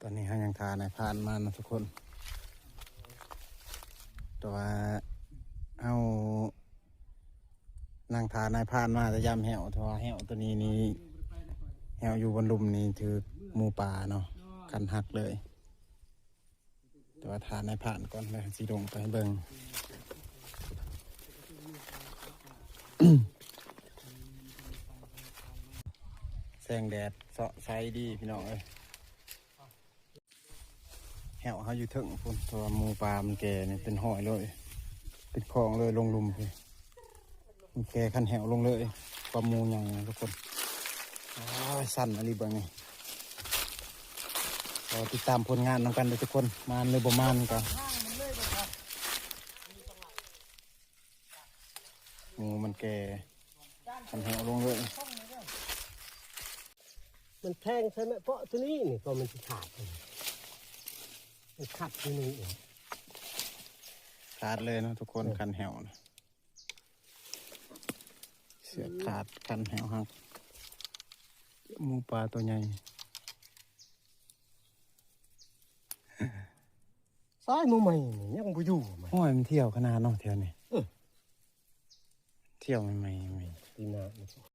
ຕອນນີ້ເຮົາຍັງຖ້ານາຍພານມາເນາະທຸກຄົນ ແຕ່ວ່າເຮົານັ່ງຖ້ານາຍພານມາແຕ່ຍາມແຫ້ວ ເພາະວ່າແຫ້ວໂຕນີ້ນີ້ ແຫ້ວຢູ່ບ່ອນລຸ່ມນີ້ຖືກໝູປ່າເນາະ ຄັນຫັກເລີຍ. ແຕ່ວ່າຖ້ານາຍພານກ່ອນ ແລ້ວຊິລົງໄປເບິ່ງ ແສງແດດເຊາະໃສດີພີ່ນ້ອງເອີຍ. ແຫ້ວເຮົາຢູ່ເທິງພຸ້ນ ເພາະວ່າໝູປ່າມັນແກ່ນີ້ເປັນຮ້ອຍເລີຍ ເປັນຄອງເລີຍ ລົງລຸ່ມພຸ້ນ ມັນແກ່ຄັນແຫ້ວລົງເລີຍ ຄວາມໝູໃຫຍ່ນະທຸກຄົນ. ໂອ້ຍ ສັ່ນອີ່ຫຼີເບິ່ງນີ້ ລໍຕິດຕາມຜົນງານນຳກັນເດີທຸກຄົນ ມານຫຼືບໍ່ມານກໍ ໝູມັນແກ່ ຄັນແຫ້ວລົງເລີຍ ມັນແທງໃສ່ແມ່ເປາະຕົວນີ້ນີ້ ກໍມັນຊິຂາດ ມັນຂັດຢູ່ນີ້ເອງ ຂາດເລີຍເນາະທຸກຄົນ ເອີ ຄັນແຫ້ວນະ ເຊືອກຂາດ ຄັນແຫ້ວຫັກ ໝູປ່າຕົວໃຫຍ່. ຊາຍ ໝູໃໝ່ນີ້ຍັງບໍ່ຢູ່ ໂອ້ຍ ມັນທ່ຽວຂະໜາດເນາະແຖວນີ້ ເອີ ທ່ຽວໃໝ່ໆ ປີໜ້າ